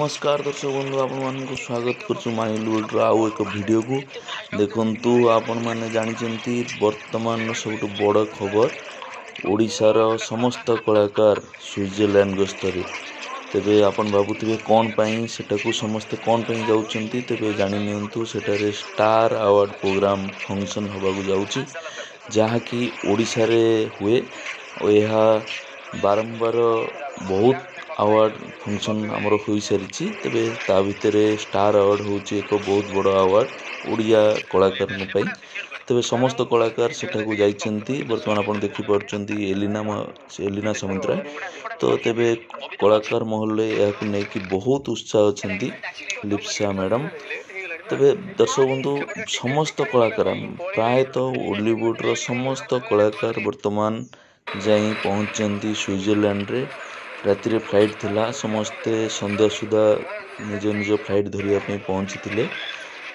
ନମସ୍କାର ଦର୍ଶକ ବନ୍ଧୁ, ଆପଣମାନଙ୍କୁ ସ୍ୱାଗତ କରୁଛୁ ମାଇଲୁଡ଼ର ଆଉ ଏକ ଭିଡ଼ିଓକୁ। ଦେଖନ୍ତୁ, ଆପଣମାନେ ଜାଣିଛନ୍ତି ବର୍ତ୍ତମାନର ସବୁଠୁ ବଡ଼ ଖବର, ଓଡ଼ିଶାର ସମସ୍ତ କଳାକାର ସୁଇଜରଲ୍ୟାଣ୍ଡ ଗସ୍ତରେ। ତେବେ ଆପଣ ଭାବୁଥିବେ କ'ଣ ପାଇଁ ସେଟାକୁ ସମସ୍ତେ କ'ଣ ପାଇଁ ଯାଉଛନ୍ତି। ତେବେ ଜାଣି ନିଅନ୍ତୁ, ସେଠାରେ ଷ୍ଟାର ଆୱାର୍ଡ଼ ପ୍ରୋଗ୍ରାମ ଫଙ୍କସନ୍ ହେବାକୁ ଯାଉଛି, ଯାହାକି ଓଡ଼ିଶାରେ ହୁଏ। ଓ ଏହା ବାରମ୍ବାର ବହୁତ ଆୱାର୍ଡ଼ ଫଙ୍କସନ୍ ଆମର ହୋଇସାରିଛି। ତେବେ ତା ଭିତରେ ଷ୍ଟାର ଆୱାର୍ଡ଼ ହେଉଛି ଏକ ବହୁତ ବଡ଼ ଆୱାର୍ଡ଼ ଓଡ଼ିଆ କଳାକାରଙ୍କ ପାଇଁ। ତେବେ ସମସ୍ତ କଳାକାର ସେଠାକୁ ଯାଇଛନ୍ତି। ବର୍ତ୍ତମାନ ଆପଣ ଦେଖିପାରୁଛନ୍ତି ଏଲିନା ସାମନ୍ତରାୟ। ତ ତେବେ କଳାକାର ମହଲରେ ଏହାକୁ ନେଇକି ବହୁତ ଉତ୍ସାହ ଅଛନ୍ତି ଲିପ୍ସା ମ୍ୟାଡ଼ାମ୍। ତେବେ ଦର୍ଶକ ବନ୍ଧୁ, ସମସ୍ତ କଳାକାର, ପ୍ରାୟତଃ ଓଲିଉଡ଼ର ସମସ୍ତ କଳାକାର ବର୍ତ୍ତମାନ ଯାଇ ପହଞ୍ଚିଛନ୍ତି ସୁଇଜରଲ୍ୟାଣ୍ଡରେ। ରାତିରେ ଫ୍ଲାଇଟ୍ ଥିଲା, ସମସ୍ତେ ସନ୍ଧ୍ୟା ସୁଦ୍ଧା ନିଜ ନିଜ ଫ୍ଲାଇଟ୍ ଧରିବା ପାଇଁ ପହଞ୍ଚିଥିଲେ।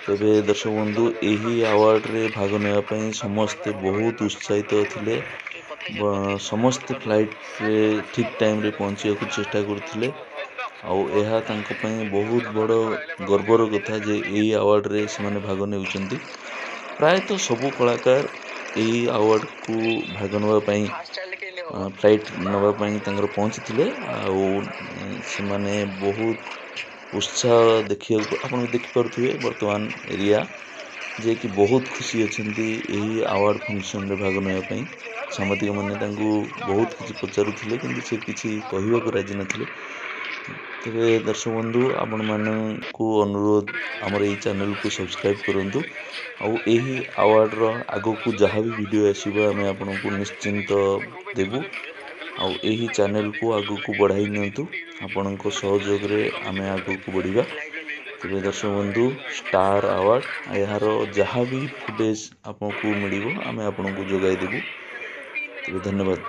ତେବେ ଦର୍ଶକ ବନ୍ଧୁ, ଏହି ଆୱାର୍ଡ଼ରେ ଭାଗ ନେବା ପାଇଁ ସମସ୍ତେ ବହୁତ ଉତ୍ସାହିତ ଥିଲେ। ସମସ୍ତେ ଫ୍ଲାଇଟ୍ରେ ଠିକ୍ ଟାଇମ୍ରେ ପହଞ୍ଚିବାକୁ ଚେଷ୍ଟା କରୁଥିଲେ, ଆଉ ଏହା ତାଙ୍କ ପାଇଁ ବହୁତ ବଡ଼ ଗର୍ବର କଥା ଯେ ଏହି ଆୱାର୍ଡ଼ରେ ସେମାନେ ଭାଗ ନେଉଛନ୍ତି। ପ୍ରାୟତଃ ସବୁ କଳାକାର ଏହି ଆୱାର୍ଡ଼କୁ ଭାଗ ନେବା ପାଇଁ ଫ୍ଲାଇଟ୍ ନେବା ପାଇଁ ତାଙ୍କର ପହଞ୍ଚିଥିଲେ, ଆଉ ସେମାନେ ବହୁତ ଉତ୍ସାହ ଦେଖିବାକୁ ଆପଣ ଦେଖିପାରୁଥିବେ ବର୍ତ୍ତମାନ ଏରିଆ ଯିଏକି ବହୁତ ଖୁସି ଅଛନ୍ତି ଏହି ଆୱାର୍ଡ଼ ଫଙ୍କସନ୍ରେ ଭାଗ ନେବା ପାଇଁ। ସାମ୍ବାଦିକମାନେ ତାଙ୍କୁ ବହୁତ କିଛି ପଚାରୁଥିଲେ, କିନ୍ତୁ ସେ କିଛି କହିବାକୁ ରାଜି ନଥିଲେ। ତେବେ ଦର୍ଶକ ବନ୍ଧୁ, ଆପଣମାନଙ୍କୁ ଅନୁରୋଧ, ଆମର ଏଇ ଚ୍ୟାନେଲକୁ ସବସ୍କ୍ରାଇବ୍ କରନ୍ତୁ, ଆଉ ଏହି ଆୱାର୍ଡ଼ର ଆଗକୁ ଯାହା ବି ଭିଡ଼ିଓ ଆସିବ ଆମେ ଆପଣଙ୍କୁ ନିଶ୍ଚିନ୍ତ ଦେବୁ। ଆଉ ଏହି ଚ୍ୟାନେଲକୁ ଆଗକୁ ବଢ଼ାଇ ନିଅନ୍ତୁ, ଆପଣଙ୍କ ସହଯୋଗରେ ଆମେ ଆଗକୁ ବଢ଼ିବା। ତେବେ ଦର୍ଶକ ବନ୍ଧୁ, ଷ୍ଟାର ଆୱାର୍ଡ଼ ଏହାର ଯାହା ବି ଫୁଟେଜ୍ ଆପଣଙ୍କୁ ମିଳିବ ଆମେ ଆପଣଙ୍କୁ ଯୋଗାଇ ଦେବୁ। ତେବେ ଧନ୍ୟବାଦ।